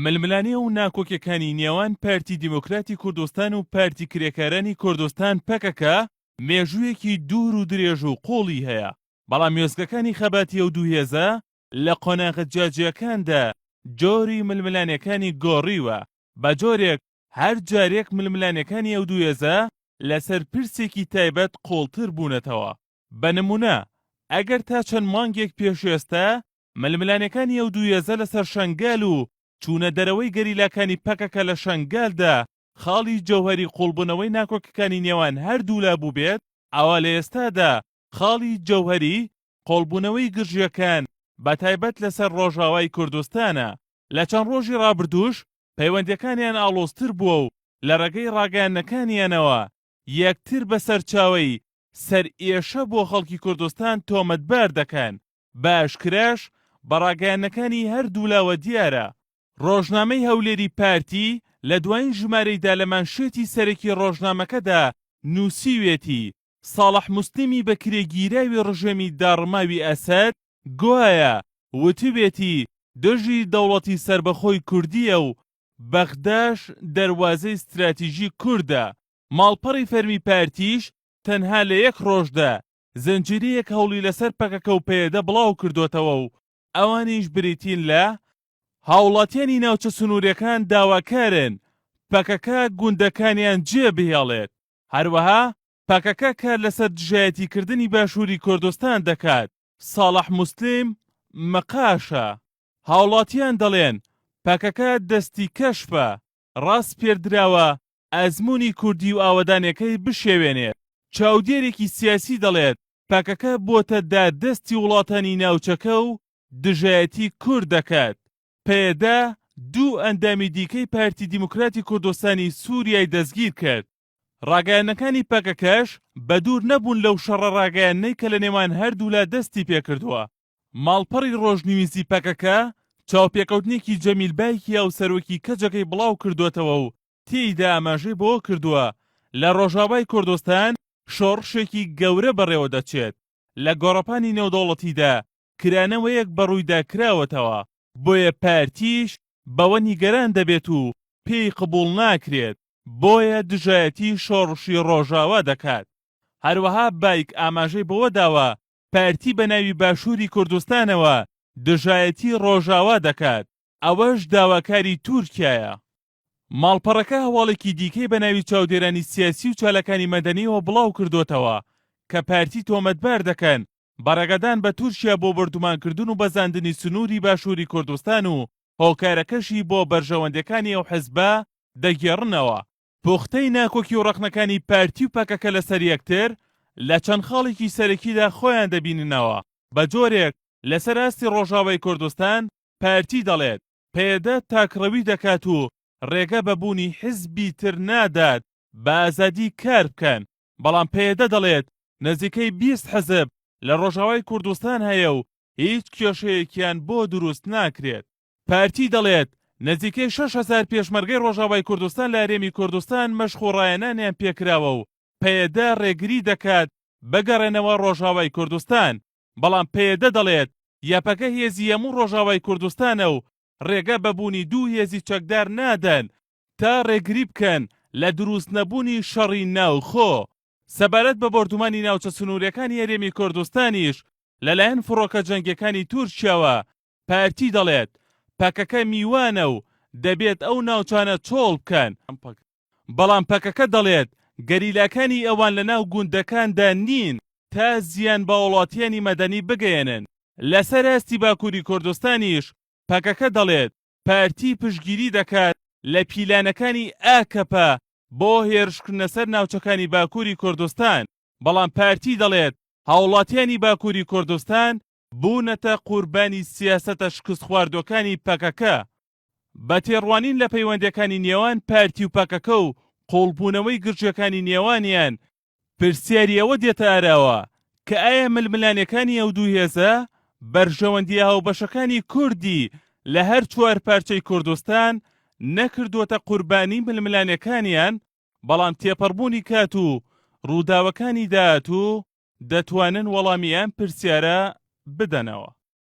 ململانێ و ناکۆکیەکانی نێوان پارتی دیموکراتی کوردستان و پارتی کرێکارانی کوردستان پەکەکە مێژوویەکی دوور و درێژ و قووڵی هەیە، بەڵام وێستگەکانی خەباتی ئەو دوو هێزە لە قۆناغە جیاجیاکاندا جۆری ململانێکانی گۆڕیوە، بە جۆرێک هەر جارێک ململانێکانی ئەو دوو هێزە لەسەر پرسێکی تایبەت قووڵتر بوونەتەوە. بە نموونە ئەگەر تا چەند مانگێک پێش ئێستا ململانێکانی ئەو دوو هێزە لەسەر شەنگال و چوونە دەرەوەی گەریلاکانی پەکەکە لە شەنگالدا خاڵی جەوهەری قوڵبوونەوەی ناکۆکیەکانی نێوان هەردوولا بووبێت، ئەوا لە ئێستادا خاڵی جەوهەری قوڵبوونەوەی گرژیەکان بەتایبەت لەسەر ڕۆژاوای کوردستانە. لە چەند ڕۆژی ڕابردووش پەیوەندیەکانیان ئاڵۆزتر بووە و لە ڕێگەی ڕاگەیاندنەکانیانەوە یەکتر بە سەرچاوەی سەرئێشە بۆ خەڵکی کوردستان تۆمەتبار دەکەن، بە ئاشکراش بە ڕاگەیاندنەکانی هەردوولاوە دیارە. ڕۆژنامەی هەولێری پارتی لە دوایین ژمارەیدا لە مانشێتی سەرەکی ڕۆژنامەکەدا نووسیوێتی، ساڵح موسلیمی بە کرێگیراوی ڕژێمی داڕماوی ئەسەد گوایە وتوێتی دژی دەوڵەتی سەربەخۆی کوردییە و بەغداش دەروازەی ستراتیژی کوردە، ماڵپەڕی فەرمی پارتیش تەنها لە یەک ڕۆژدا زنجیرەیەک هەوڵی لەسەر پەکەکە و پەیەدە بڵاوکردۆتەوە و ئەوانیش بریتین لە، هاوڵاتیانی ناوچە سنوریەکان داواکارن پەکەکە گوندەکانیان جێبهێڵێت، هەروەها پەکەکە کار لەسەر دژایەتیکردنی باشوری کوردستان دەکات، ساڵح موسلیم مقاشە. هاوڵاتیان دەڵێن پەکەکە دەستی کەشفە، ڕاسپێردراوە ئەزموونی کوردی و ئاوەدانیەکەی بشێوێنێت. چاودێرێکی سیاسی دەڵێت پەکەکە بۆتە داردەستی وڵاتانی ناوچەکە و دژایەتی کورد دەکات. پەیەدە دوو ئەندامی دیکەی پارتی دیموکراتی کوردستانی سوریای دەستگیرکرد. ڕاگەیاندنەکانی پەکەکەش بەدوور نەبوون لەو شەڕە ڕاگەیاندنەی کە لەنێوان هەردوولا دەستی پێکردووە. ماڵپەڕی ڕۆژنیوزی پەکەکە چاوپێکەوتنێکی جەمیل بایکی هاوسەرۆکی کەجەکەی بڵاوکردووەتەوە و تێیدا ئاماژەی بەوە کردووە، لە ڕۆژاوای کوردستان شۆڕشێکی گەورە بەڕێوەدەچێت، لە گۆڕەپانی نێودەوڵەتیدا کرانەوەیەک بەڕوویدا کراوەتەوە، بۆیە پارتیش بەوە نیگەران دەبێت و پێی قبوڵ ناکرێت، بۆیە دژایەتی شۆڕشی ڕۆژاوا دەکات. هەروەها بایک ئاماژەی بەوە داوە، پارتی بە ناوی باشووری کوردستانەوە دژایەتی ڕۆژاوا دەکات، ئەوەش داواکاری تورکیایە. ماڵپەڕەکە هەواڵێکی دیکەی بە ناوی چاودێرانی سیاسی و چالاکانی مەدەنییەوە بڵاوکردۆتەوە کە پارتی تۆمەتبار دەکەن بە ڕێگەدان بە تورکیا بۆ بۆردومانکردن و بەزاندنی سنووری باشووری کوردستان و هۆکارەکەشی بۆ بەرژەوەندیەکانی ئەو حزبە دەگێڕنەوە. پوختەی ناکۆکی و ڕەخنەکانی پارتی و پەکەکە لەسەر یەکتر لە چەند خاڵێکی سەرەکیدا خۆیان دەبیننەوە، بە جۆرێک لەسەر ئاستی ڕۆژاوای کوردستان پارتی دەڵێت پەیەدە تاکڕەوی دەکات و ڕێگە بە بوونی حزبی تر نادات بە ئازادی کار بکەن، بەڵام پەیەدە دەڵێت نزیکەی 20 حزب لە ڕۆژاوای کوردستان هەیە و هیچ کێشەیەکیان بۆ دروست ناکرێت. پارتی دەڵێت، نزیکەی 6000 پێشمەرگەی ڕۆژاوای کوردستان لە هەرێمی کوردستان مەشق و ڕاهێنانیان پێکراوە و پەیەدە ڕێگری دەکات بگەڕێنەوە ڕۆژاوای کوردستان، بەڵام پەیەدە دەڵێت، یەپەگە هێزی هەموو ڕۆژاوای کوردستانە و ڕێگە بە بوونی دوو هێزی چەکدار نادەن تا ڕێگری بکەن لە دروستنەبوونی شەڕی ناوخۆ. سەبارەت بە بۆردومانی ناوچە سنووریەکانی هەرێمی کوردستانیش لەلایەن فڕۆکە جەنگیەکانی تورکیاوە، پارتی دەڵێت، پەکەکە میوانە و دەبێت ئەو ناوچانە چۆڵ بکەن، بەڵام پەکەکە دەڵێت، گەریلاکانی ئەوان لەناو گوندەکاندا نین تا زیان بە هاوڵاتیانی مەدەنی بگەیەنن. لەسەر ئاستی باکوری کوردستانیش پەکەکە دەڵێت، پارتی پشتگیری دەکات لە پیلانەکانی ئاکەپە بۆ هێرشکردنە سەر ناوچەکانی باکوری کوردستان، بەڵام پارتی دەڵێت، هاوڵاتیانی باکوری کوردستان بوونەتە قوربانی سیاسەتە شکستخواردووەکانی پەکەکە. بە تێڕوانین لە پەیوەندییەکانی نێوان پارتی و پەکەکە و قووڵبوونەوەی گرژییەکانی نێوانیان، پرسیاری ئەوە دێتە ئاراوە کە ئایا ململانێکانی ئەو دوو هێزە بەرژەوەندییە هاوبەشەکانی کوردی لە هەر چوار پارچەی کوردستان نەکردووەتە قوربانی ململانێکانیان، بەڵام تێپەڕبوونی کات و ڕووداوەکانی داهاتوو دەتوانن وەڵامی ئەم پرسیارە بدەنەوە.